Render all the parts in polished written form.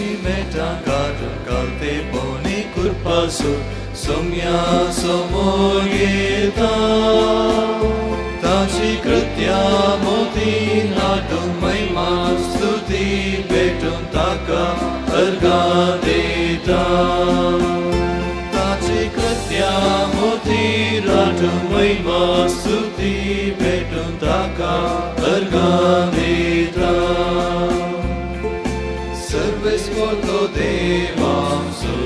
संतोषाची मेटां काडून कालतेपणी कुरपासो सोम्या समोर येता ताची कृत्या मोतीन हाडून महिमा स्तुती भेटून ताका अर्घां दिता ताची कृत्या मोतीन हाडून महिमा स्तुती भेटून ताका अर्घां दिता सर्वेस्पोर्तो देवांसो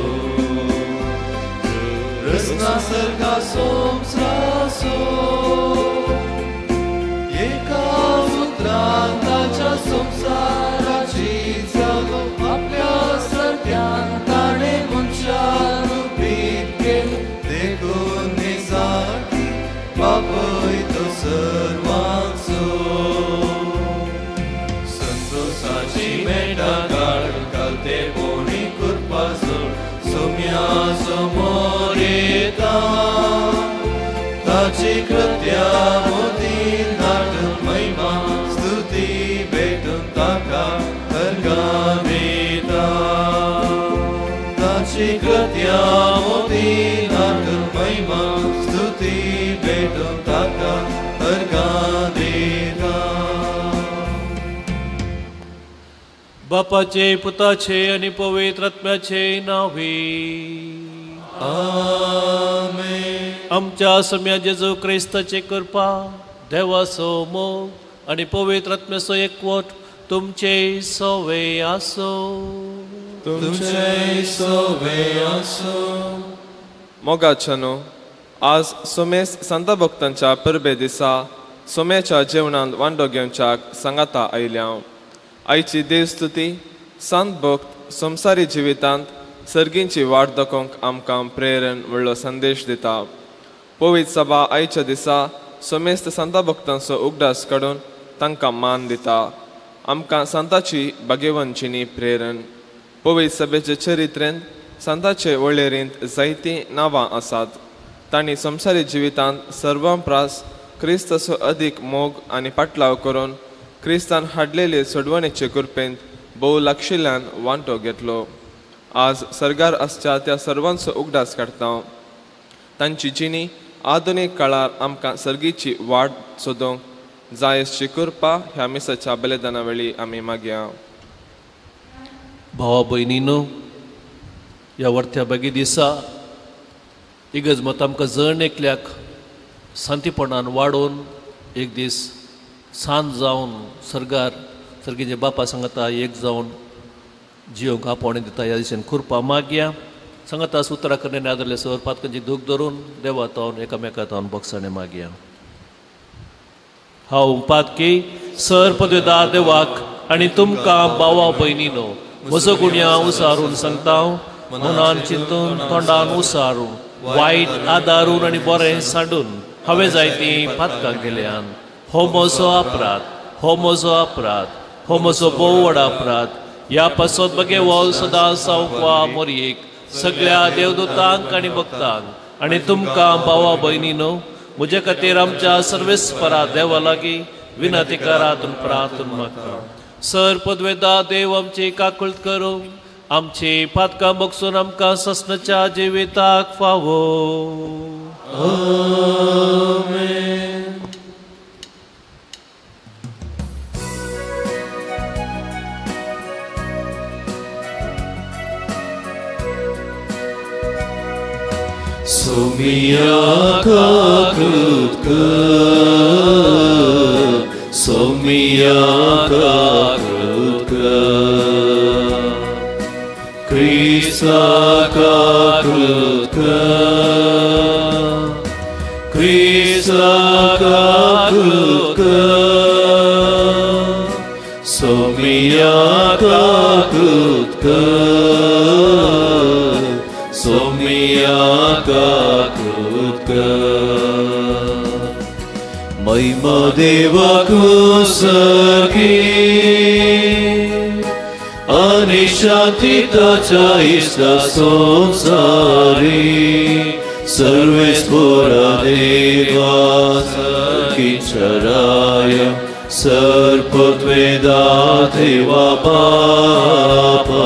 रसना सर्गा संसासो एका उतरान ताच्या संवसाराची जालो आपल्या सर्ग्यान ताणें मनशान रुपीत केलें देखून निजाकी बापय तो सर्वांचो संतोषाची मेटां काडून कालतेपणी कुरपासो सोम्या समोर येता ताची कृत्या मोतीन हाडून महिमा स्तुती भेटून ताका अर्घां दिता ताची कृत्या मोतीन हाडून महिमा स्तुती भेटून ताका अर्घां दिता. बापाचे पुताचे आनी पवित्र आत्म्याचे नांवे आमेन. आमच्या सम्या जेजू क्रिस्ताचे कृपा देवाचो मोग आनी पवित्र आत्म्याचो एकवट तुमचे सवे आसो. तुमचे सवे आसो. मोगाच्यानो, आज सोमेस संत भक्तांच्या परबे दिसा सोम्याच्या जेवणांत वांटो घेवच्याक सांगाता आयल्या हांव. आयची देवस्तुती संत भक्त संवसारी जिवितांत सर्गींची वाट दाखोवंक आमकां प्रेरण व्हडलो संदेश दिता. पवित्र सभा आयच्या दिसा समेस्त संता भक्तांचो उगडास काडून तांकां मान दिता. आमकां संताची भाग्यवंचिनी प्रेरण. पवित्र सभेचे चरित्रेंत संताचे वळेरींत जायतीं नांवां आसात. तांणी संवसारी जिवितांत सर्वांप्रास क्रिस्ताचो अदीक मोग आनी पाटलाव करून क्रिस्तान हाडलेले सोडवणेचे कृपेंत भोव लागशिल्ल्यान वांटो घेतलो. आज सर्गार आसच्या त्या सर्वांचो उगडास काडटा. तांची जिणी आधुनीक काळार आमकां सर्गीची वाट सोदूंक जाय अशी कृपा ह्या मिसाच्या बलिदाना वेळी आमी मागया. भावा भयणीनो, ह्या वरत्या बागी दिसा इगर्ज मत आमकां जण एकल्याक शांतीपणान वाडोवन एक दीस सांज जावन सर्गार सर्गीचे बापा सांगता एक जावन जिवंक आपोवणें दिता. ह्या दिशेन कृपा मागया. सांगता सुत्रां करणे आदरले सर पातकांची दूख धरून देवा तावन एकामेका तावन बक्षाणें मागया. हांव पातकी सर पदवेदा देवाक आनी तुमकां भावा भयणीनो म्हजो गुण्या उसारून सांगता. मनान चिंतून तोंडान उसारून वायट आदारून आनी बरें सांडून हांवें जायतीं पातकां केल्यान. हो म्हजो अपराध, हो म्हजो अपराध, हो म्हजो भोव व्हड अपराध. ह्या पासत बगेवल सदां सावकवा मोरयेक सगळ्या देवदूतांक आनी भक्तांक आनी तुमकां भावा भयणीनो म्हजे खातीर आमच्या सर्वेस्परा देवा लागीं विनंती करात प्रार्थना मागता. सर पदवेदा देव आमची काकूळट करूं आमची पातकां बगसून आमकां ससनाच्या जिविताक फावो. आमेन. सोमिया काकृत कर, सोमिया काकृत कर, क्रिस्ता काकृत कर, क्रिस्ता काकृत कर, सोमिया काकृत कर, सोमिया काकृत कर. महिमा देवाक सर्गी आनी शांती ताच्या इश्टा संवसारी सर्वेस्पोरा देवा किंचराय सर्पत्वेदा देवा बापा.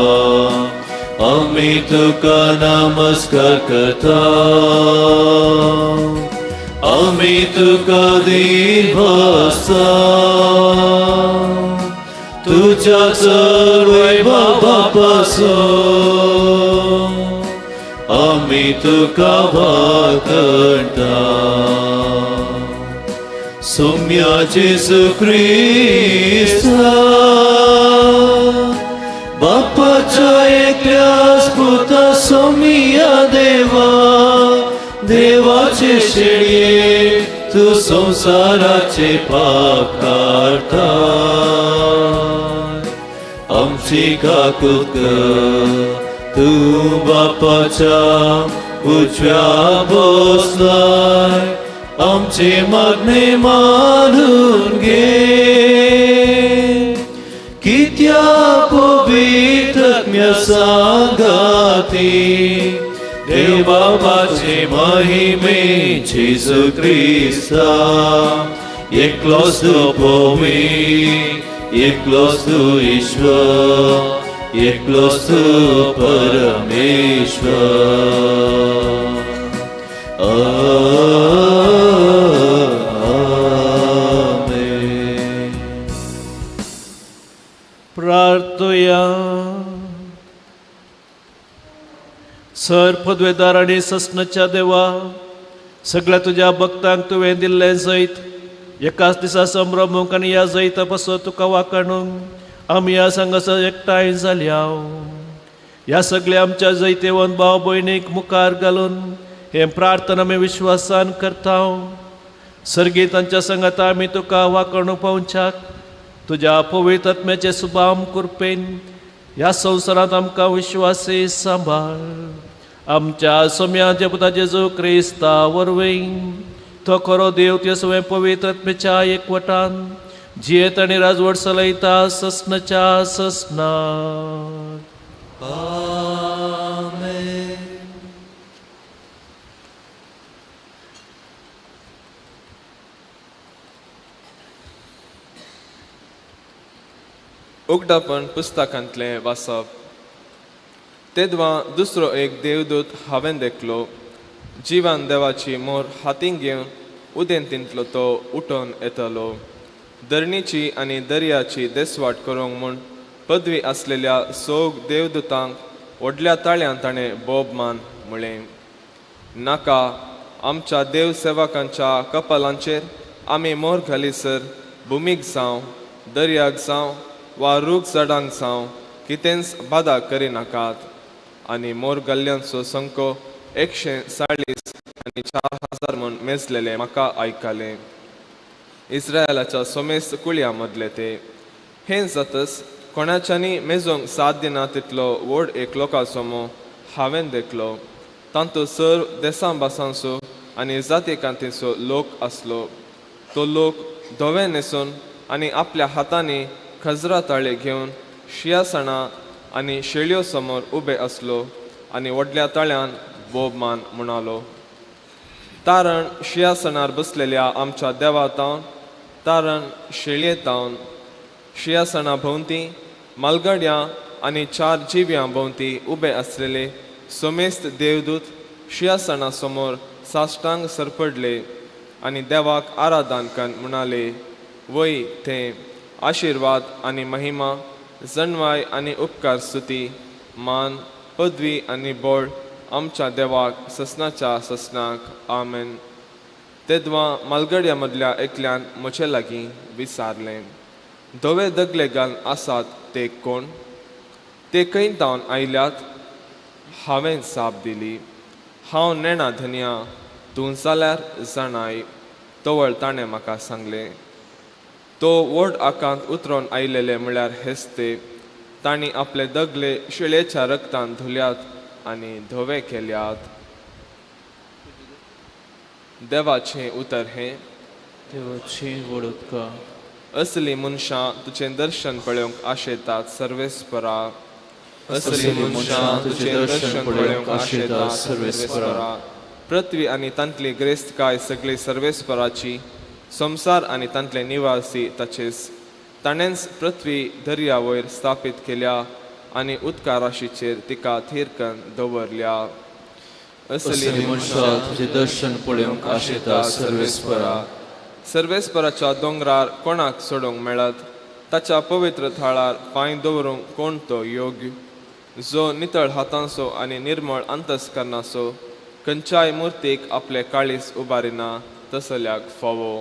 आमी तुका नमस्कार करता, आमी तुका दिवसा, तुझ्या चड वैभवा पासून आमी तुका वाकणता. सोम्या जेजू क्रिस्ता बापाच्या एकल्याच पुता सोमिया देवा, देवाचे शेळये तूं संवसाराचे पाप काडटा, आमची काकूत कर. तूं बापाच्या उजव्या बसलाय, आमचे मागणे मानून घे. कित्या पवित्र आत्म्या सांगाती देवबापाचे महिमे जेजू क्रिस्ता, एकलोच तूं पवी, एकलोच तूं ईश्वर, एकलोच तूं परमेश्वर. आमेन. प्रार्थया. सर पदवेदार आनी ससनाच्या देवा, सगळ्या तुज्या भक्तांक तुवें दिल्लें जैत एकाच दिसा संभ्रमूंक आनी ह्या जैता पासत तुका वाखाणूंक आमी ह्या संगासर एकठांय जाल्या. ह्या सगळ्या आमच्या जैतेवन भाव भयणीक मुखार घालून हें प्रार्थना आमी विश्वासान करता. सर्गी तांच्या संगाता आमी तुका वाखाणूंक पावच्याक तुज्या पवित्र आत्म्याचे सुभाम कृपेन ह्या संवसारांत आमकां विश्वासी सांबाळ. आमच्या सोम्या पुता जेजू क्रिस्ता वरवीं तो खरो देव ते सगळें पवित्र आत्म्याच्या एकवटान जियेत आनी राजवट चलयता ससनाच्या ससना. आमेन. उगडापण पुस्तकांतलें वाचप. तेदवा दुसरो एक देवदूत हांवें देखलो, जिवान देवाची मोर हातीन घेवन उदेंतींतलो तो उठोन येतलो. धरणीची आनी दर्याची देसवाट करूंक म्हूण पदवी आसलेल्या सोग देवदूतांक व्हडल्या ताळ्यान ताणें बोब मान म्हळें, नाका आमच्या देव सेवकांच्या कपालांचेर आमी मोर घालीसर भुमीक जावं, दर्याक जावं वा रूख झाडांक जावं कितेंच बादा करिनाकात. आनी मोर घाल्ल्यांचो संको 140 आनी 4000 म्हूण मेजलेलें म्हाका आयकलें. इस्रायलाच्या सोमेस्त कुळयां मदले ते. हें जातच कोणाच्यांनी मेजोंक साथ दिना तितलो व्हड एक लोकांचो मोह हांवें देखलो. तांतूत सर्व देसां भासांचो आनी जाती कांतीचो लोक आसलो. तो लोक धवे न्हेसून आनी आपल्या हातांनी खजरा ताळे घेवन शियासणां आनी शेळयो समोर उबे आसलो आनी व्हडल्या ताळ्यान बोब मान म्हणालो, तारण शियासणार बसलेल्या आमच्या देवा तावन, तारण शेळये तावन, शियासणा भोंवती मालगाड्यां आनी 4 जिव्यां भोंवती उबे आसलेले सोमेस्त देवदूत शियासणा समोर साश्टांग सरपडले आनी देवाक आराधन कन म्हणाले, वय तें आशिर्वाद आनी महिमा, जनवाय आनी उपकार, स्तुती, मान, पदवी आनी बळ आमच्या देवाक ससनाच्या ससनाक. आमेन. तेदवा मालगड्या मदल्या एकल्यान म्हजे लागीं विचारलें, धवे दगले घालून आसात ते कोण? ते खंय तावन आयल्यात? हांवें जाप दिली, हांव नेणा धनया, तूं जाल्यार जाणाय. तवळ ताणें म्हाका सांगलें, तो व्हड आकांत उतरोन आयलेले म्हळ्यार हेच ते. तांणी आपले दगले शिळेच्या रक्तान धुल्यात आनी धवे केल्यात. देवाचें उतर हें. देवाचें व्हड उपकार. असली मनशां तुजें दर्शन पळोवंक आशेतात सर्वेस्परा. असली मनशां तुजें दर्शन पळोवंक आशेतात सर्वेस्परा. पृथ्वी आनी तांतली ग्रेस्तकाय सगळी सर्वेस्पराची, संवसार आनी तांतले निवासी ताचेच. ताणेंच पृथ्वी दर्या वयर स्थापीत केल्या, आनी उदका राशीचेर तिका थीर करून दवरल्या. असली मनशां तुजें दर्शन पळोवंक आशेता सर्वेस्परा. सर्वेस्पराच्या दोंगरार कोणाक सोडूंक मेळत? ताच्या पवित्र थळार पांय दवरूंक कोण तो योग्य? जो नितळ हातांचो आनी निर्मळ अंतस्करणाचो, खंयच्याय मुर्तीक आपले काळीज उबारिना तसल्याक फावो.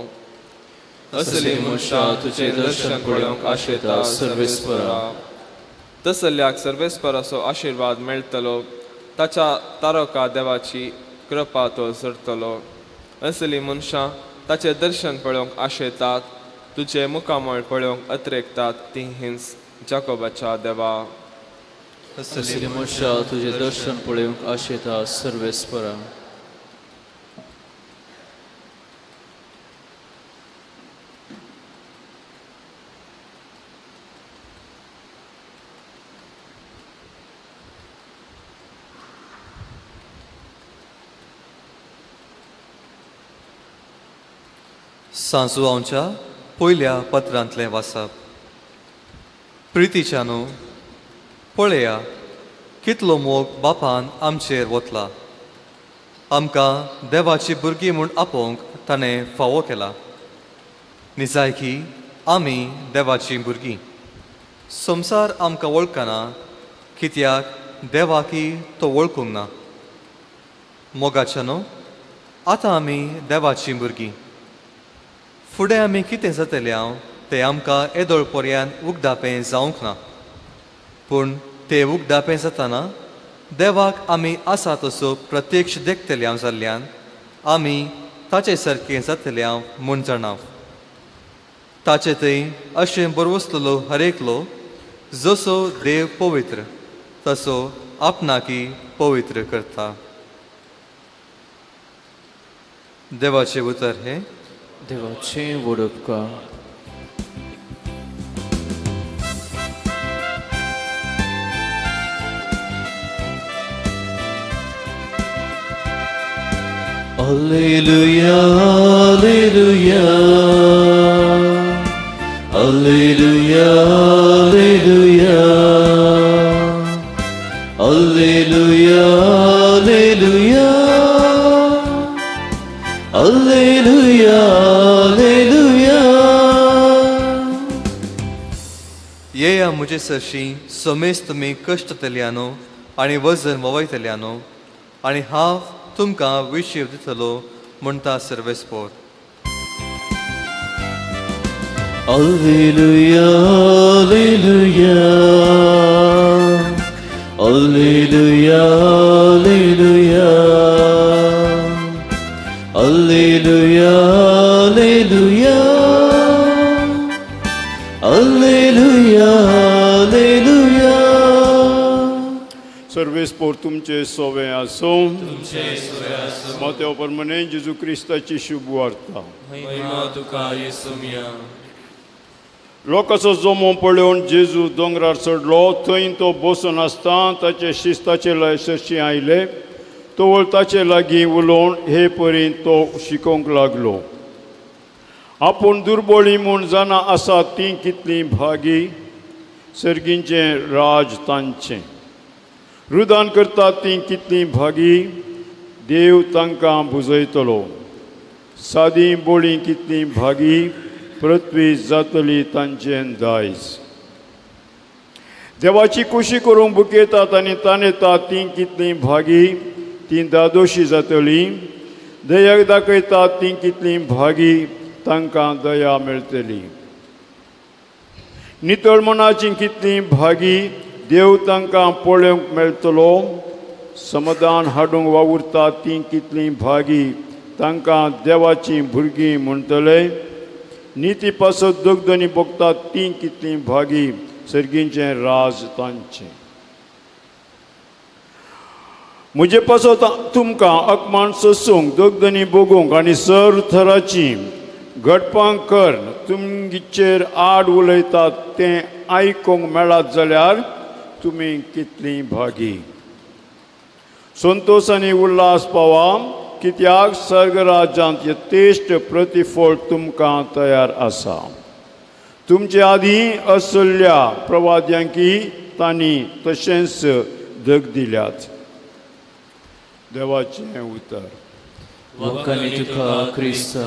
असली मनशां तुजें दर्शन पळोवंक आशेता सर्वेस्परा. तसल्याक सर्वेस्पराचो आशिर्वाद मेळटलो, ताच्या तारका देवाची कृपा तो झरतलो. असली मनशां ताचें दर्शन पळोवंक आशेतात, तुजें मुखामळ पळोवंक अत्रेकतात ती हिंस जाकोबाच्या देवा. असली मनशां तुजें दर्शन पळोवंक आशेता सर्वेस्परा. सांजुआंवच्या पयल्या पत्रांतलें वाचप. प्रितीच्यानू, पळया कितलो मोग बापान आमचेर वतला. आमकां देवाची भुरगीं म्हूण आपोवंक ताणें फावो केला. निजायकी आमी देवाचीं भुरगीं. संवसार आमकां वळखना कित्याक देवाकी तो वळखूंक ना. मोगाच्यानू, आतां आमी देवाचीं भुरगीं. फुडें आमी कितें जातलें हांव तें आमकां येदोळ पर्यान उगदापें जावंक ना. पूण तें उगदापें जातना देवाक आमी आसा तसो प्रत्यक्ष देखतले हांव जाल्ल्यान आमी ताचे सारकें जातले हांव म्हूण जाणा. ताचे थंय अशें बरवसलेलो हरेकलो जसो देव पवित्र तसो आपणाकी पवित्र करता. देवाचें उतर हें. देवाचें व्हड उपकार. Alleluia, alleluia, alleluia, alleluia, alleluia, alleluia, alleluia, alleluia. येया म्हजे सरशी समेस्त तुमी कश्टतल्यानो आनी वजन ववयतल्यानो आनी हांव तुमकां विशीव दितलो म्हणटा सर्वेस्पोर. Alleluia, alleluia, alleluia, alleluia, alleluia, alleluia, alleluia, alleluia. सर्वेस्पोर तुमचे सोवे आसूं. मातेव परमने जेजू क्रिस्ताची शुभ वार्ता. लोकांचो जमो पळोवन जेजू दोंगरार चडलो. थंय तो बसून आसता ताचे शिस्ताचे सरशी आयले. तवळ ताचे लागीं उलोवन हे परी तो शिकोवंक लागलो. आपूण दुर्बळी म्हूण जाणा आसा तीं कितलीं भागी, सर्गींचें राज तांचें. रुदान करतात तीं कितलीं भागी, देव तांकां बुजयतलो. सादी बोळी कितलीं भागी, पृथ्वी जातली तांचें दायज. देवाची कुशी करूंक बुकयतात आनी ताणेतात तीं कितलीं भागी, तीं दादोशी जातली. दयाक दाखयतात तीं कितलीं भागी, तांकां दया मेळटली. नितळ मनाची कितलीं भागी, देव तांकां पळोवंक मेळटलो. समाधान हाडूंक वावुरतात तीं कितलीं भागी, तांकां देवाचीं भुरगीं म्हणटले. निती पासत दगदनी भोगतात तीं कितलीं भागी, सर्गींचें राज तांचें. म्हजे पासत तुमकां अपमान सोसूंक, दगदनी भोगूंक आनी सर थराची घडपां कर तुमचेर आड उलयतात तें आयकूंक मेळत जाल्यार तुमी कितलीं भागी. संतोश आनी उल्हास पावा, कित्याक सर्गराज्यांत यथेश्ट प्रतिफळ तुमकां तयार आसा. तुमचे आदीं असल्या प्रवाद्यांकी तांणी तशेंच धग दिल्यात. देवाचें उतर. वखानी तुका क्रिस्ता.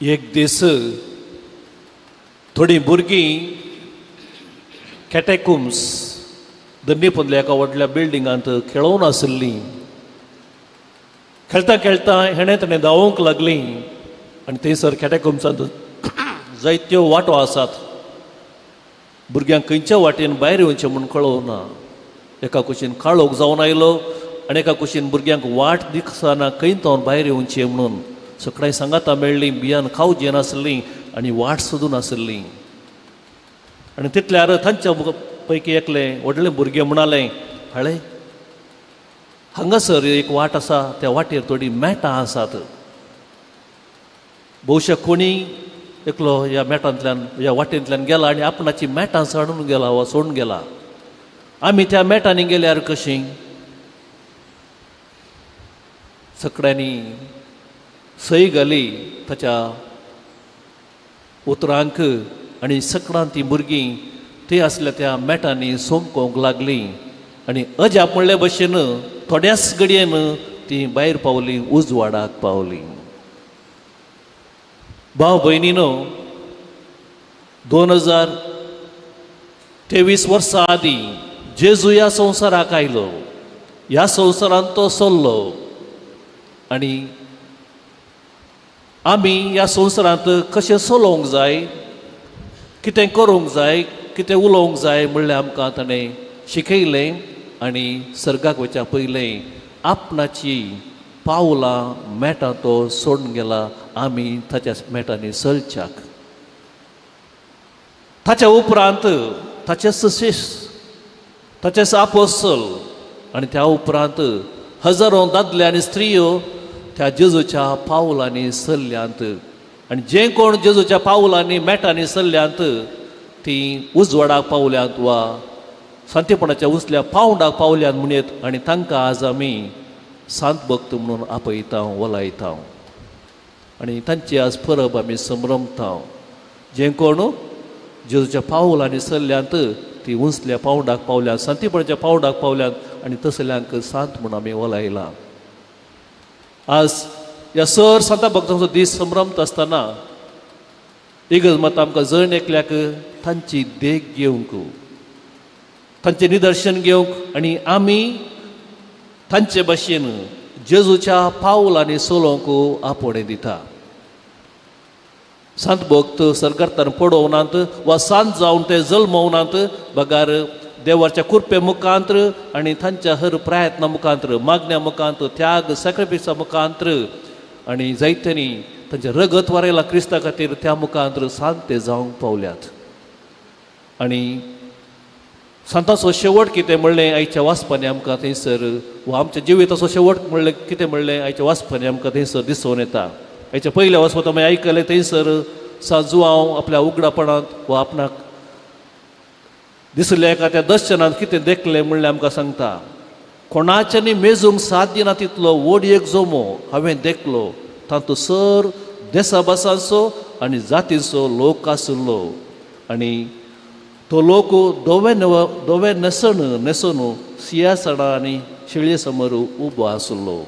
एक दीस थोडीं भुरगीं कॅटेकुम्स दंडीपंदल्या एका व्हडल्या बिल्डिंगांत खेळोवन आशिल्लीं. खेळटा खेळटा हेणें तेणें धांवूंक लागलीं आनी थंयसर कॅटेकुम्सांत जायत्यो वांटो आसात. भुरग्यांक खंयच्या वाटेन भायर येवचें म्हूण कळोवना. एका कुशीन काळोख जावन आयलो आनी एका कुशीन भुरग्यांक वाट दिसना खंय तावन भायर येवचें म्हणून. सकाळीं सांगाता मेळ्ळीं, बियान खाव जेनासलीं आनी वाट सोदून आसली. आनी तितल्यार तांच्या पैकी एकलें व्हडलें भुरगें म्हणालें, हाळे हांगासर एक वाट आसा, त्या वाटेर थोडीं मेटां आसात. भोवशा कोणी एकलो ह्या मेटांतल्यान ह्या वाटेंतल्यान गेला आनी आपणाची मेटां साडून गेला वा सोडून गेला. आमी त्या मेटांनी गेल्यार कशीं? सगळ्यांनी सय घाली ताच्या उतरांक आनी सकडां तीं भुरगीं ती आसल्या त्या मेटांनी सोमकोंक लागलीं आनी अजाप म्हणले भशेन थोड्याच घडयेन ती भायर पावली, उजवाडाक पावली. भाव भयणीनो, 2023 वर्सां आदीं जेजू ह्या संवसाराक आयलो, ह्या संवसारांत तो सरलो आनी आमी ह्या संवसारांत कशें चलोवंक जाय, कितें करूंक जाय, कितें उलोवंक जाय म्हणल्यार आमकां ताणें शिकयलें आनी सर्गाक वचच्या पयलें आपणाची पावलां मेटां तो सोडून गेला, आमी ताच्या मेटांनी चलच्याक. ताच्या उपरांत ताचेच शिश, ताचेच आपोसल आनी त्या उपरांत हजारो दादले आनी स्त्रियो त्या जेजूच्या पावलांनी चल्ल्यांत आनी जे कोण जेजूच्या पावलांनी मेटांनी चल्ल्यांत ती उजवाडाक पावल्यांत वा सांतेपणाच्या उंचल्या पावंडाक पावल्यांत म्हणयत आनी तांकां आज आमी सांत भक्त म्हणून आपयता, वलायता आनी तांची आज परब आमी संभ्रमता. जे कोण जेजूच्या पावलांनी चल्ल्यांत ती उंचल्या पावंडाक पावल्यांत, सांतेपणाच्या पावंडाक पावल्यांत आनी तसल्यांक सांत म्हणून आमी वलायला. आज ह्या सर सांता भक्तांचो दीस संभ्रमता आसतना इगर्ज मात आमकां जण एकल्याक तांची देख घेवंक, तांचें निदर्शन घेवंक आनी आमी तांचे भाशेन जेजूच्या पावलांनी चलोवंक आपोवणें दिता. सांत भक्त सरकारतान पडोवनात वा सांत जावन ते जल्मवनात, बगार देवाच्या कृपे मुखांत्र आनी तांच्या हर प्रयत्ना मुखांत्र, मागण्या मुखांत, त्याग सॅक्रिफायसा मुखांत्र आनी जायत्यांनी तांचें रगत वारयलां क्रिस्ता खातीर, त्या मुखांत्र सांत ते जावंक पावल्यात. आनी सांताचो शेवट कितें म्हणलें आयच्या वाचपांनी आमकां थंयसर, वा आमच्या जिविताचो शेवट म्हणलें कितें म्हणलें आयच्या वाचपांनी आमकां थंयसर दिसून येता. आयच्या पयल्या वाचपांत आमी आयकलें थंयसर सांजुआंव आपल्या उगडापणांत वा आपणाक दिसलें एका त्या दर्शनांत कितें देखलें म्हणलें आमकां सांगता. कोणाच्यांनी मेजूंक साथ दिना तितलो व्हड एक जमो हांवें देखलो, तातूंत सर देसाभासांचो आनी जातींचो लोक आशिल्लो आनी तो लोक धवे धवे न्हेसण न्हेसून सिंहासणां आनी शेळये समोर उबो आशिल्लो.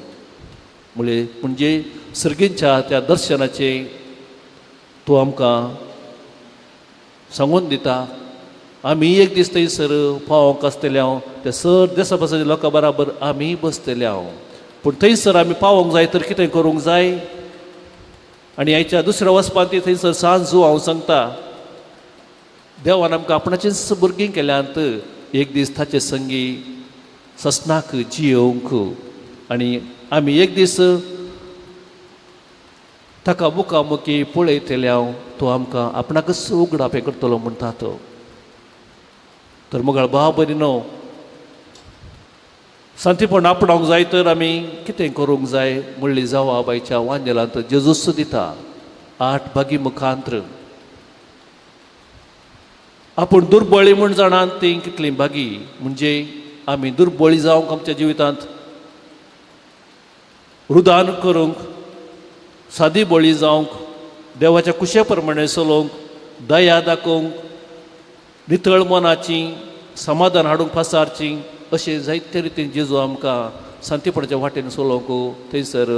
म्हणजे सर्गींच्या त्या दर्शनाचें तो आमकां सांगून दिता. आमी एक दीस थंयसर पावोंक आसतले हांव, त्या सर देसाभासाच्या लोकां बराबर आमी बसतले हांव. पूण थंयसर आमी पावोंक जाय तर कितें करूंक जाय? आनी आयच्या दुसऱ्या वचपांत थंयसर सांजू हांव सांगता, देवान आमकां आपणाचीच भुरगीं केल्यांत, एक दीस ताचे संगी ससनाक जियोवंक आनी आमी एक दीस ताका मुखामुखी पळयतले हांव, तो आमकां आपणाकच उगडापें करतलो म्हणटा तो. तर मुगाळ भाव भयणीनो, सांतीपण आपणावंक जाय तर आमी कितें करूंक जाय म्हणली जावा बायच्या वांजेलांत जेजूस दिता 8 भागी मुखांत्र. आपूण दुर्बळी म्हूण जाणात ती कितली भागी, म्हणजे आमी दुर्बळी जावंक आमच्या जिवितांत रुदान करूंक, सादी बळी जावंक, देवाच्या कुशे प्रमाणे चलोवंक, दया दाखोवंक, नितळ मनाची समाधान हाडूंक पासारची, अशें जायते रितीन जेजू आमकां सांतीपणाच्या वाटेन चलोवंक थंयसर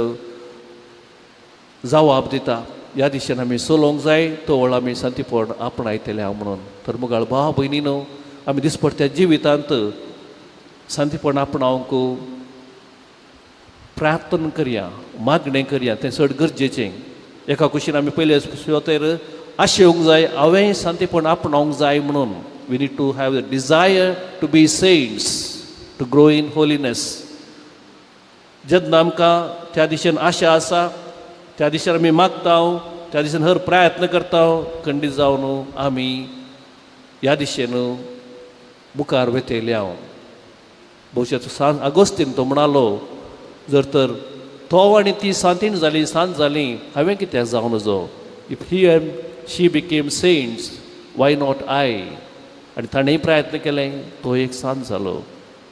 जवाब दिता. ह्या दिशेन आमी चलोवंक जाय, तवळ आमी सांतीपण आपणायतले हांव म्हणून. तर मुगाळ भाव भयणीनो, आमी दिसपडत्या जिवितांत सांतीपण आपणावंक प्रार्थना करया, मागणें करया, तें चड गरजेचें. एका कुशीन आमी पयले सुवातेर आशेवंक जाय, हांवें सांतीपण आपणावंक जाय म्हणून. We need to have the desire to be saints, to grow in holiness. जेन्ना आमकां त्या दिशेन आशा आसा, त्या दिशेन आमी मागता, त्या दिशेन हर प्रयत्न करता, खंडीत जावन आमी ह्या दिशेन मुखार वेतले हांव. भोवशा सांत आगोस्तीन तो म्हणालो, जर तर तो आनी ती सांतीन जाली, सांत जाली, हांवें कित्याक जावं नजो? If he and she became saints, why not I? आनी ताणेंय प्रयत्न केलें, तो एक सांत जालो.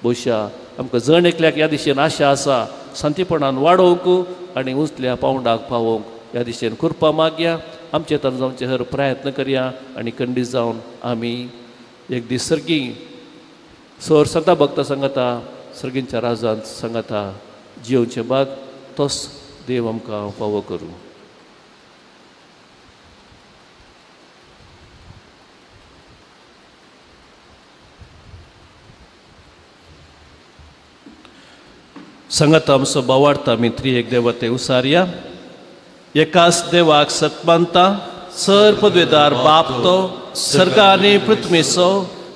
भोवशा आमकां जण एकल्याक ह्या दिशेन आशा आसा, सांतीपणान वाडोवंक आनी उंचल्या पावंडाक पावोवंक ह्या दिशेन कृपा मागया. आमचे तन जावचे हर प्रयत्न करया आनी खंडीत जावन आमी एक दीस सर्गी सर संता भक्त सांगता, सर्गींच्या राजांत सांगता जियोवचें बाग तोच देव आमकां फावो करूं. सांगात आमचो बावार्थ आमी त्रिएक देवते उसारया. एकाच देवाक सत मानता, सर पदवेदार बाप तो सर्गा आनी पृथ्वीचो,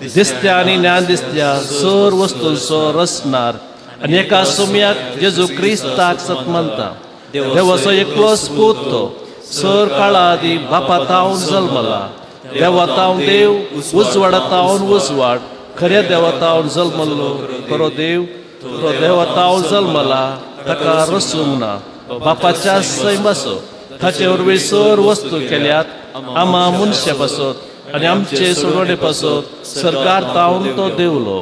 दिसत्या आनी ज्ञान दिसत्या सर वस्तूंचो रचणार, आनी एका सोम्याक जेजू क्रिस्ताक सत मानता, देवाचो एकलोच पूत तो सर काळा आदी बापा तावन जल्मला, देवा तावन देव, उजवाडा तावन उजवाड, खऱ्या देवा तावन जल्मल्लो खरो देव, तो देवा तावन जल्मला, ताका रसूंक ना, बापाच्या सैमाचो, ताचे वरवीं सर वस्तू केल्यात, आमा मनशा पासत आनी आमचे सोडवणे पासत सरकार तावन तो देवलो,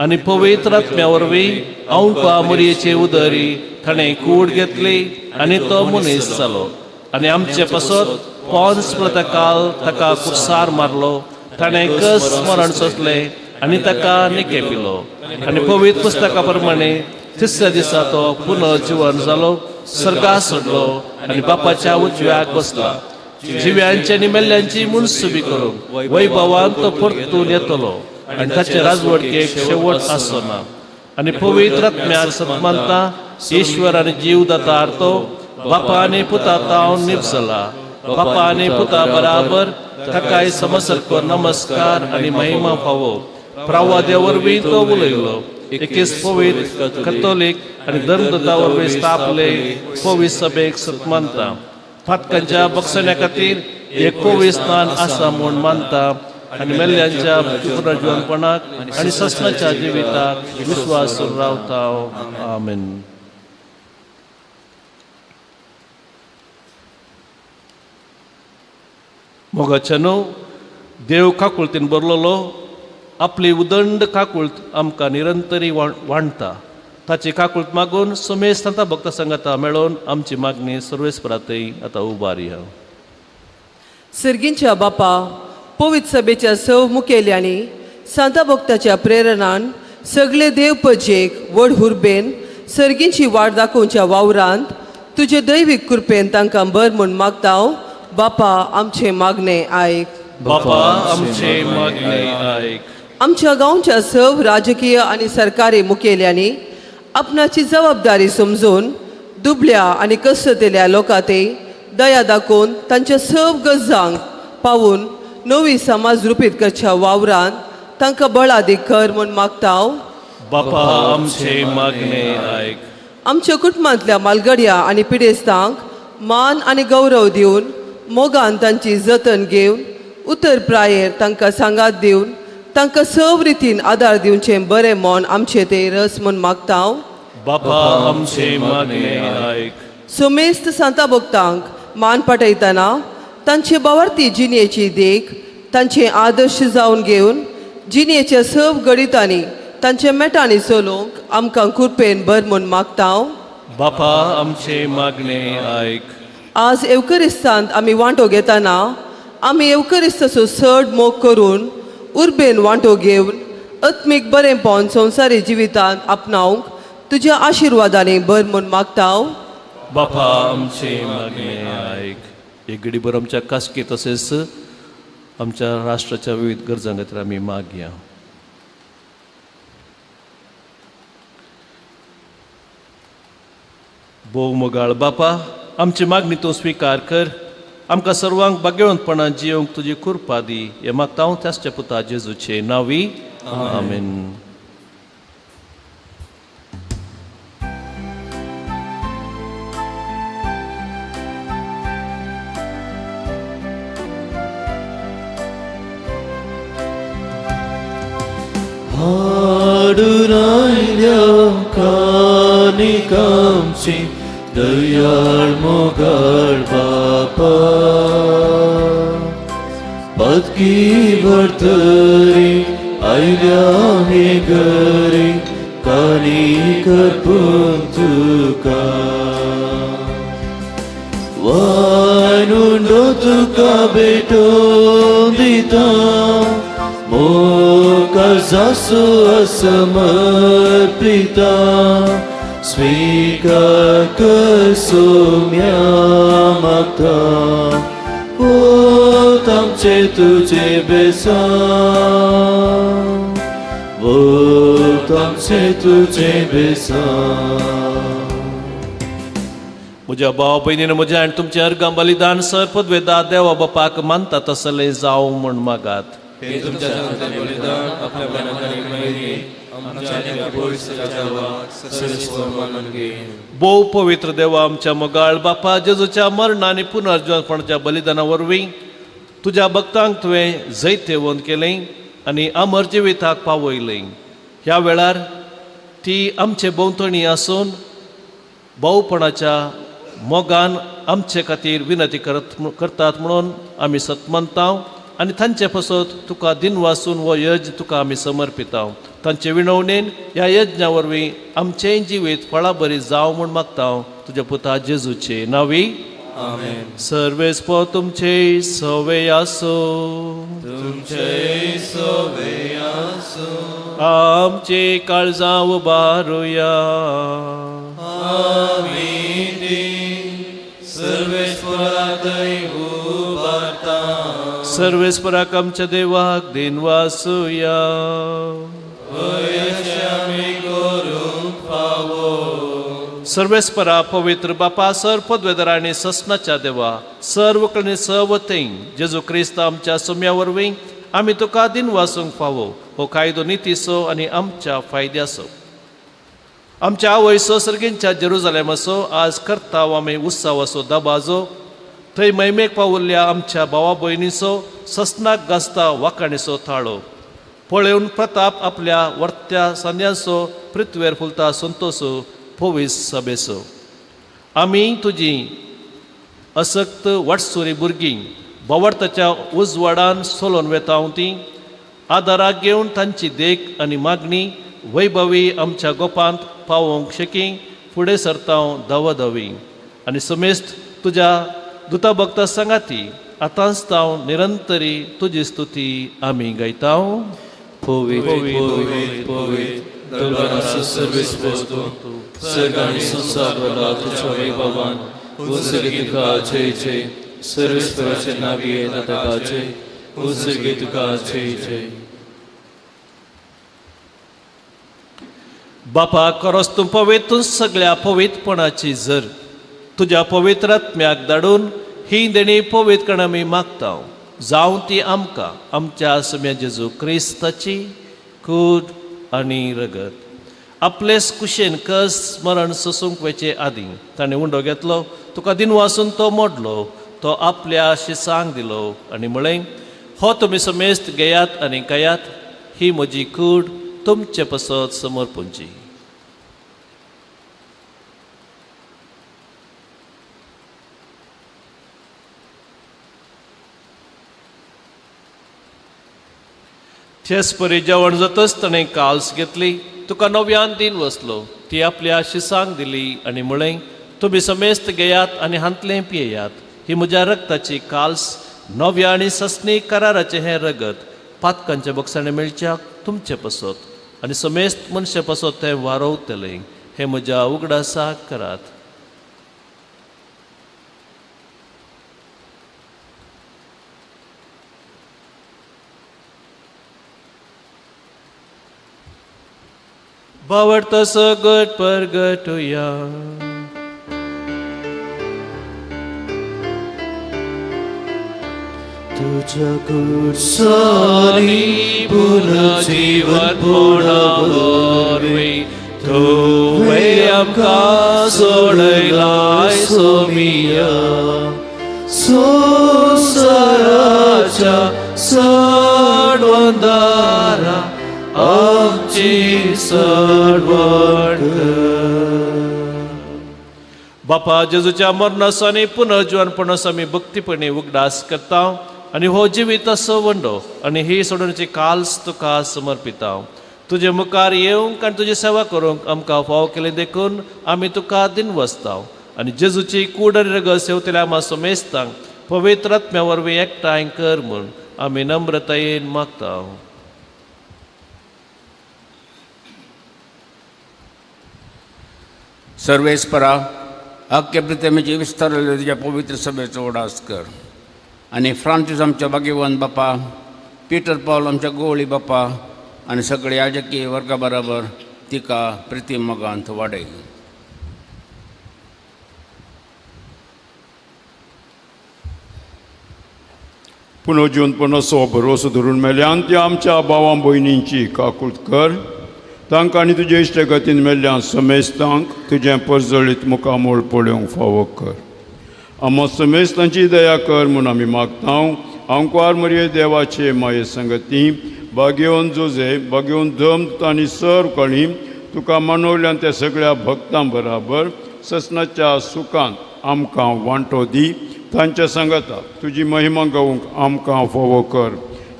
आनी पवित्र आत्म्या वरवीं अंका मुरयेचे उदरी ताणें कूड घेतली आनी तो मनीस जालो, आनी आमचे पासत पोन्स प्रतकाल ताका कुर्सार मारलो, ताणें कस मरण सोंसलें आनी ताका निके पिलो, आनी पवित्र पुस्तका प्रमाणे तिसऱ्या दिसा तो पुनर्जिवन जालो, सर्गा सोडलो आनी बापाच्या उजव्याक बसला, जिव्यांची आनी मेल्ल्यांची मुनसुबी करूंक वैभवान तो परतून येतलो आनी ताचे राजवटकेक शेवट आसचो ना. आनी पवित्र आत्म्याक सत मानता, ईश्वर आनी जीव दातार तो बापा आनी पुता तावन निपसला, बापा आनी पुता बराबर ताकाय समसरको नमस्कार आनी महिमा फावो. प्रावाद्या वरवीं तो उलयलो, एकेच पवित्र कथोलीक आनी धर्मदूता वरवीं स्थापले पवित्र सभेक सत मानता, फातकांच्या बक्षण्या खातीर एक पवित्र स्नान आसा म्हूण मानता, आनी मेल्ल्यांच्या पुनर्जिवनपणाक आनी ससनाच्या जिविताक विस्वास रावता. आमेन. मोगाच्यानो, देव काकुळतीन बरलोलो आपली उदंड काकुळत आमकां निरंतरी वांडटा. ताची काकुळत मागून सुमेश तांता भक्त संगता मेळोवन आमची मागणी सर्वेस्परातय आतां उबारी. हांव सर्गींच्या बापा, पवित्र सभेच्या सव मुखेल्यांनी सांता भक्ताच्या प्रेरणान सगळे देव पजेक व्हड हुरबेन सर्गींची वाट दाखोवच्या वावरांत तुजे दैवीक कृपेन तांकां बर म्हूण मागता. बापा आमचे मागणे आयक. बापा आमचे मागणे आयक. आमच्या गांवच्या सव राजकीय आनी सरकारी मुखेल्यांनी आपणाची जबाबदारी समजून दुबल्या आनी कसतेल्या लोकां ते दया दाखोवन तांच्या सव गरजांक पावून नवी समाज रुपीत करच्या वावरांत तांकां बळादीक कर म्हूण मागता. बापा आमचे मागणे आयक. आमच्या कुटुंबांतल्या मालगड्या आनी पिडेस्तांक मान आनी गौरव दिवन मोगान तांची जतन घेवन उतर प्रायेर तांकां सांगात दिवन तांकां सव रितीन आदार दिवचें बरें मन आमचें ते रस म्हूण मागता. बापा आमचे मागणे आयक. सोमेस्त सांता भक्तांक मान पाठयतना तांचे बावार्थी जिणेची देख तांचे आदर्श जावन घेवन जिणेच्या सव गणितांनी तांच्या मेटांनी चलोवंक आमकां कृपेन बर म्हूण मागता. बापा आमचे मागणे आयक. आज एवकरिस्तांत आमी वांटो घेतना आमी एवकरिस्ताचो चड मोग करून उर्बेन वांटो घेवन आत्मीक बरेंपण संवसारी जिवितांत आपणावंक तुज्या आशिर्वादांनी भर म्हूण मागता. बापा आमचे मागणे आयक. एक घडीभर आमच्या खासगी तशेंच आमच्या राष्ट्राच्या विविध गरजां खातीर आमी मागया. भोव मोगाळ बापा, आमची मागणी तूं स्विकार कर. आमकां सर्वांक भाग्यवंतपणान जियोंक तुजी कृपा दी. हें मागता हांव त्याच्या पुता जेजूचे नांवी, आमेन. हाडून आयल्या कानिकांची दयाळ मोगाळ बापा, पदकी भरतरी आयल्या हे घरी कानिक अर्पून तुका. वायनुंडो तुका भेटोवन दिता, मोकाजासो असमर्पिता, स्वीकार कर सोम्या मागता, वोत आमचें तुजें बेसांव, वोत आमचें तुजें बेसांव. म्हज्या भाव भयणीन म्हज्या आनी तुमचें अर्गां बलिदान सर पदवेदा देवा बापाक मानता तसलें जावं म्हूण मागात. हे तुमच्या जाणांतलें बलिदान आपल्या मनाक मेळी आमच्या भोव पवित्र देवा, आमच्या मोगाळ बापा, जेजूच्या मरण आनी पुनर्जीवनपणाच्या बलिदाना वरवीं तुज्या भक्तांक तुवें जैतवंत केलें आनी अमर जिविताक पावयलें. ह्या वेळार ती आमचे भोंवतणी आसून भावपणाच्या मोगान आमचे खातीर विनंती करतात म्हणून आमी सतमनता आनी तांचे पासत तुका दिनवासून हो यज्ञ तुका आमी समर्पिता. तांचे विणवणेन ह्या यज्ञा वरवीं आमचेंय जिवीत फळाबरी जावं म्हूण मागता तुज्या पुता जेजूचे नांवी, आमेन. सर्वेस्पो तुमचे सवे आसो, तुमचे सवे आसो. आमचे काळजां उबारुया, आमी ती सर्वेस्परातय उबारता. सर्वेस्पराक आमच्या देवाक दिनवासुया. सर्वेस्परा पवित्र बापा, सर पदवेदर आनी ससनाच्या देवा, सर्व कडेन सवथंय जेजू क्रिस्त आमच्या सोम्या वरवीं आमी तुका दिनवासूंक फावो. हो कायदो नितीचो आनी आमच्या फायद्याचो. आमच्या आवयचो सर्गींच्या जेरुजालेमाचो आज करता आमी उत्सवाचो दबाजो. थंय मैमेक पावुल्ल्या आमच्या भावा भयणीचो ससनाक गाजता वाखाणीचो थाळो पळोवन प्रताप आपल्या वर्त्या सांद्यांचो पृथ्वेर फुलता संतोसो पवीस सभेचो. आमी तुजी असक्त वाटसुरी भुरगीं भावार्थाच्या उजवाडान सोलोन वेता ती आदाराक घेवन तांची देख आनी मागणी वैभवी आमच्या गोपांत पावोवंक शकी फुडें सरता धांवाधावी आनी समेस्त तुज्या दुता भक्ता सांगाती आतांच तांव निरंतरी तुजी स्तुती आमी गायता. पवित्र पवित्र दरबाराचो सर्वेस्पर तूं, सर्ग आनी संवसार भरला तुज्या वैभवान. उत्सर्गी तुका जय जय, सर्वेस्पराचे नांवी येता ताका जय, उत्सर्गी तुका जय जय. बापा, खरोच तूं पवित्र सगळ्या पवित्रपणाची जर तुज्या पवित्र आत्म्याक धाडून ही देणी पवित्रपण आमी मागता. जावं ती आमकां आमच्या सम्या जेजू क्रिस्ताची कूड आनी रगत. आपलेच कुशेन कस मरण सोसूंक वचचे आदीं ताणें उंडो घेतलो, तुका दिनवासून तो मोडलो, तो आपल्या शिसांक दिलो आनी म्हळें, हो तुमी समेस्त घेयात आनी खायात, ही म्हजी कूड तुमचे पसत समर्पूंची. तेच परी जेवण जातच ताणें काल्स घेतली, तुका नव्यान दिन वसलो, ती आपल्या शिसांक दिली आनी म्हळें, तुमी समेस्त घेयात आनी हांतलें पियेयात. ही म्हज्या रक्ताची काल्स, नव्या आनी सस्नी कराराचें हें रगत पातकांच्या बक्षाणे मेळच्याक तुमचे पसत आनी समेस्त मनशे पसत तें वारोवतलें. हें म्हज्या उगडासाक करात. बावडतो सगट परगटुया. तुझ्या कुर्सानी पुनर्जीवन वरवीं तुवें आमकां सोडयलाय सोमिया. संवसाराच्या सडवंदारा आमची सडवण कर. बापा, जेजूच्या मरणाचो आनी पुनर्जिवनपणाचो आमी भक्तीपणी उगडास करता आनी हो जिवीत असो वंडो आनी ही सोडण्याची काल्स तुका समर्पिता. तुजे मुखार येवंक आनी तुजी सेवा करूंक आमकां फावो केली देखून आमी तुका दिनवसता. आनी जेजूची कूड आनी रगत सेवतल्या आमा समेस्तांक पवित्र आत्म्या वरवीं एकठांय कर म्हूण आमी नम्रतायेन मागता. सर्वेस्परा, आख्या प्रितमेची विस्तारले तुज्या पवित्र सभेचो उडास कर आनी फ्रांसीस आमच्या भाग्यवान बापा, पीटर पावल आमच्या गोवळी बापा आनी सगळे याजकीय वर्गा बराबर तिका प्रिती मोगांत वाडय. पुनर्जीवनपणाचो भरवसो धरून मेल्यान त्या आमच्या भावां भयणींची काकूट कर. तांकां आनी तुजे इश्टगतीन मेल्ल्या समेस्तांक तुजें परजळीत मुखामोळ पळोवंक फावो कर. आमा समेस्तांची दया कर म्हूण आमी मागता. आंकवार मरये देवाचे माये संगती भाग्यवन जोजे, भाग्यवन धम आनी सर कळी तुका मानवल्यान त्या सगळ्या भक्तां बराबर ससनाच्या सुखान आमकां वांटो दी. तांच्या सांगाता तुजी महिमा गावंक आमकां फावो कर.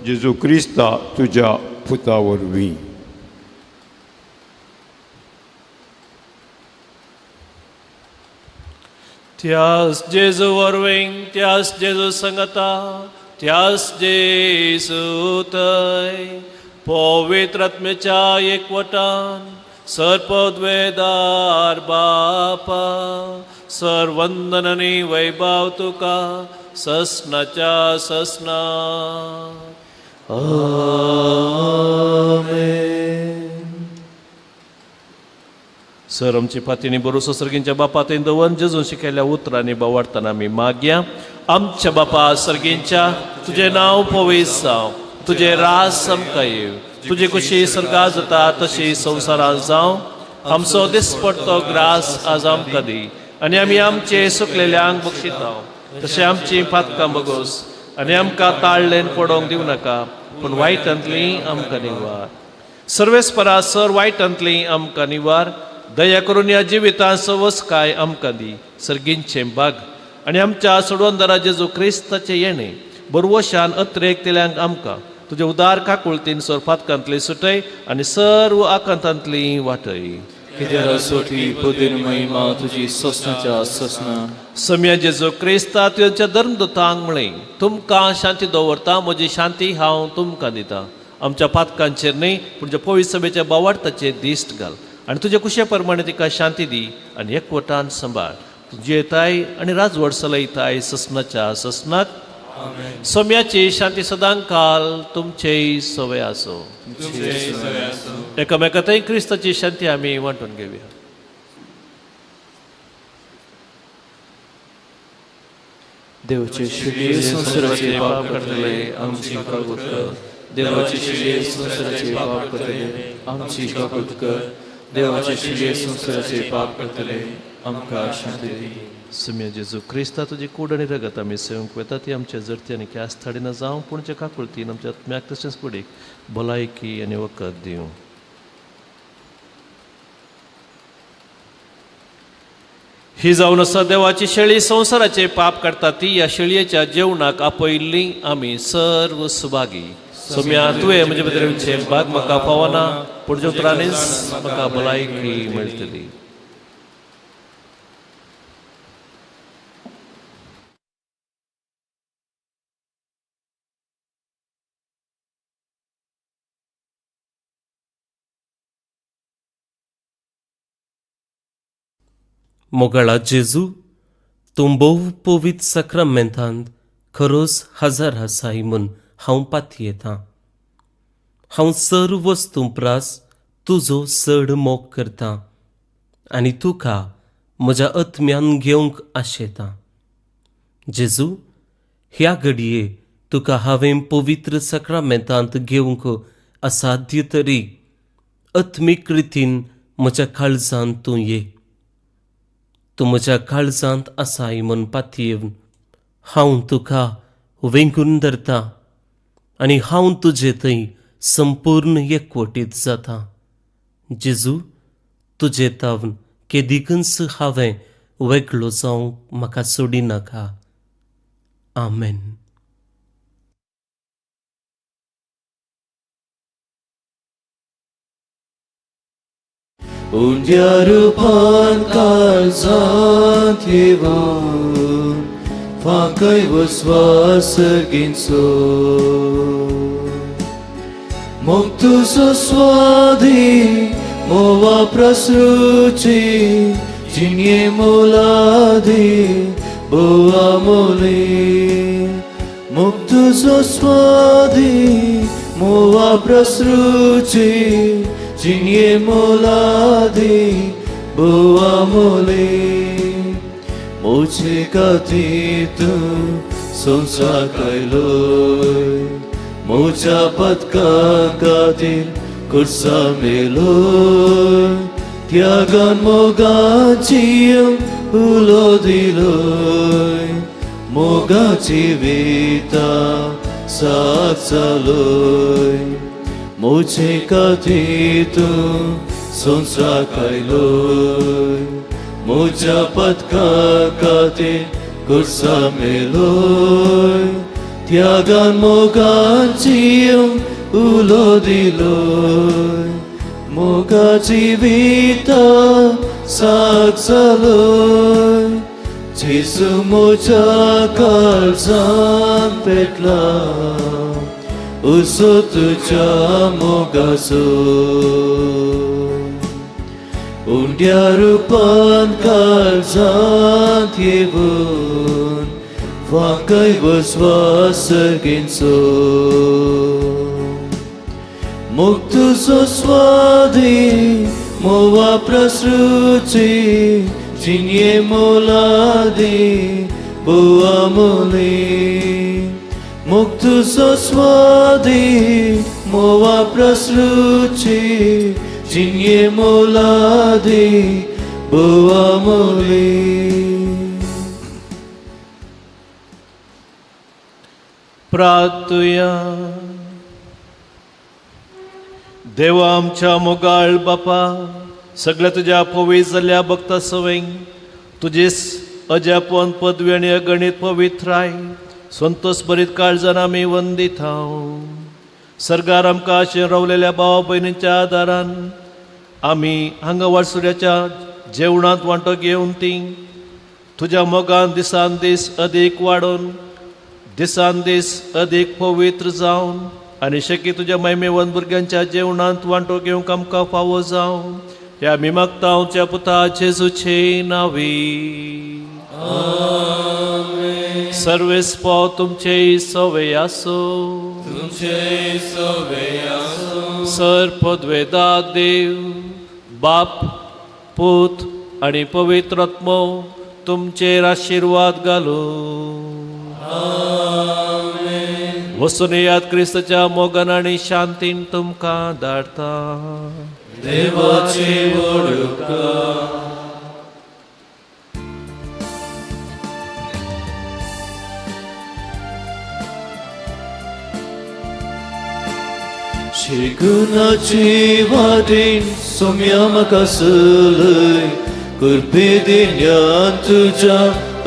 जेजू क्रिस्ता तुज्या पुता वरवीं. त्यास जेजू वरवीं, त्यास जेजू संगता, त्यास जेजू थंय पवित्र आत्म्याच्या एकवटान सर्पद्वेदार बापा सर्वंदन आनी वैभव तुका ससनाच्या ससना. आमेन. सर आमची फातीनी बरोसो सर्गींच्या बापा थंय दवरून जेजून शिकयल्या उतरांनी बावडतना आमी मागया. आमच्या बापा सर्गींच्या, तुजें नांव पवित्र जावं, तुजें राज आमकां येवं, तुजी खुशी सर्गां जाता तशी संवसारांत जावं. आमचो दिसपडतो ग्रास आज आमकां दी आनी आमी आमचे सुकलेल्यांक बक्षिता तशें आमची पातकां बगोस आनी आमकां ताळ्ळेन पडोवंक दिवं नाका, पूण वायटांतली आमकां निवार. सर्वेस्परा सर वायटांतली आमकां निवार. दया करून ह्या जिवितांत सवसकाय आमकां दी. सर्गींचें भाग आनी आमच्या सोडवंदरा जेजू क्रिस्ताचें येणें बरवशान अत्रेक तेल्यांक आमकां तुजे उदार काकुळतीन सर पातकांतली सुटय आनी सर्व आकांतांतली वाटय. महिमा तुजी ससनाच्या ससना. सम्या जेजू क्रिस्ता तुज्या धर्मदूतांक म्हळें, तुमकां शांती दवरता, म्हजी शांती हांव तुमकां दिता. आमच्या पातकांचेर न्हय पूण ज्या पवित्र सभेच्या बावार्थाचेर दिश्ट घाल आनी तुजे कुशे प्रमाणे तिका शांती दी आनी एकवटान सांबाळ. तुजी येताय आनी राजवट चलयताय ससनाच्या ससनाक. सोम्याची शांती सदांकाल तुमचेय सवय आसो. एकामेकांतय क्रिस्ताची शांती आमी वांटून घेवया. देवाचे शिले संवसाराचे पाप करतले आमची काकूत कर. देवाचे शिले संवसाराचे पाप करतले आमची काकूत कर. देवाचे शिले संवसाराचे पाप करतले आमकां शांती दी. सुम्या जेजू क्रिस्ता तुजी कूड आनी रगत आमी सेवंक वेता ती आमच्या जरती आनी क्यास थाडिना जावं, पूण जे काकुळतीन आमच्या आत्म्याक तशेंच कुडीक भलायकी आनी वखद दिवं. ही जावन आसा देवाची शेळी, संवसाराचे पाप काडटा ती. ह्या शेळयेच्या जेवणाक आपयल्ली आमी सर्व सुभागी. सोम्या तुवें म्हजे भितर भाग म्हाका फावना, पूण उतरांनीच म्हाका भलायकी मेळटली. मोगाळा जेजू, तूं भोव पवित्र साक्रामेंतांत खरोच हजर आसाय म्हूण हांव पातयेतां. हांव सर्व वस्तूं प्रास तुजो चड मोग करतां आनी तुका म्हज्या आत्म्यान घेवंक आशेतां. जेजू, ह्या घडये तुका हांवें पवित्र साक्रामेंतांत घेवंक असाध्य तरी आत्मीक रितीन म्हज्या काळजांत तूं ये. तूं म्हज्या काळजांत आसाय म्हूण पातयेवन हांव तुका वेंगून धरतां आनी हांव तुजे थंय संपूर्ण एकवटीत जाता. जेजू, तुजे तावन केदिकूच हांवें वेगळो जावंक म्हाका सोडिनाका. आमेन. उंड्या रुपान काळजांत येवन फांकय वस्वास सर्गींचो. मोग तुजो स्वादी मोवा प्रसृची जिणये मोलादी बोवा मोली. मोग तुजो स्वादी मोवा प्रसृची जिणये मोलादी बोवा मोली. मोचे खातीर तूं संवसाराक आयलोय, मोच्या पदका खातीर कुर्सा मेलोय. त्यागान मोगाची उलो दिलोय, मोगाची विता साथ चालोय. मोचे खातीर तूं संवसाराक आयलोय, मोच्या पदका खातीर कुर्सा मेलोय. त्यागान मोगाची उलो दिलोय, मोगाची विता साथ चालोय. जेजू मोच्या काळजांत पेटला उसो तुज्या मोगाचो. उंड्या रुपान काळजांत येवन फांकय वस्वास सर्गींचो. मोग तुजो स्वादी मोवा प्रसृची जिणये मोलादी बोवा मोली. मोग तुजो स्वादी मोवा प्रसृची जिणये मोलादी बोवा मोली. प्रार्थुया. देवा आमच्या मोगाळ बापा, सगळ्या तुज्या पवित्र जाल्ल्या भक्ता सवंग तुजेच अजापन पदवी आनी अगणीत पवित्राय संतोष भरीत काळजान आमी वंदीत हांव. सर्गार आमकां अशें रावलेल्या भावा भयणींच्या आदारान आमी हांगा वाटसुऱ्याच्या जेवणांत वांटो घेवन ती तुज्या मोगान दिसान दीस अदीक वाडोवन दिसान दीस अदीक पवित्र जावन आनी शकी तुज्या महिमेवन भुरग्यांच्या जेवणांत वांटो घेवंक आमकां फावो जावं. ह्या आमी मागता आमच्या पुता जेजूचे नांवी. सर्वेस पाव तुमचे सवे आसो. तुमचे सवे आसो. सर पदवेदा देव बाप पूत आनी पवित्र आत्मो तुमचेर आशिर्वाद घालूं. वचून याद क्रिस्ताच्या मोगान आनी शांतीन तुमकां धाडटा. देवाची वडुका. शिरगुणाची वाटेन सोम्या म्हाका सलय कृपे दिन्यान तुज्या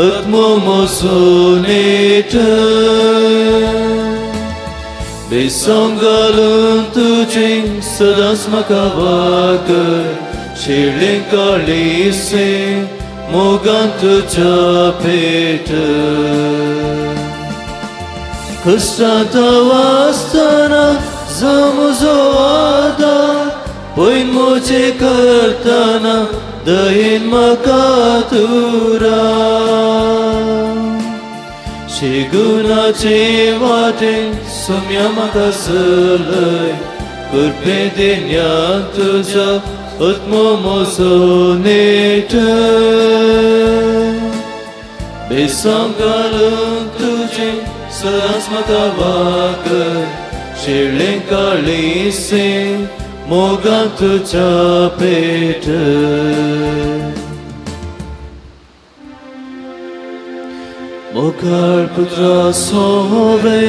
आत्मो मोसून येतय. बेसंग घालून तुजें सदांच म्हाका वागय शिरलें काळीसें मोगान तुज्या पेटय. कश्टांत वाचतना जावं म्हजो आदार पयन म्हजें करतना दयेन म्हाका तुरा शिगुणाचे वाटेन सोम्या म्हाका चलय कृपे देण्या तुज्या आत्मो म्हजो नेट बेसांव घालून तुजें सदांच म्हाका वाकर शिळें काळीसें मोगान तुज्या पेट मोगाळ पुत्रा सोवे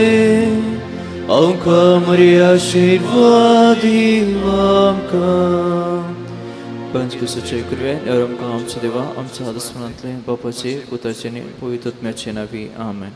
आमकां मरी आशिर्वाद आमकां पंचकुसाचे कृपेन आमकां आमच्या देवा आमच्या दुस्मनांतले बापाचे पुताचे आनी पवित्र आत्म्याचे नांवी आमेन.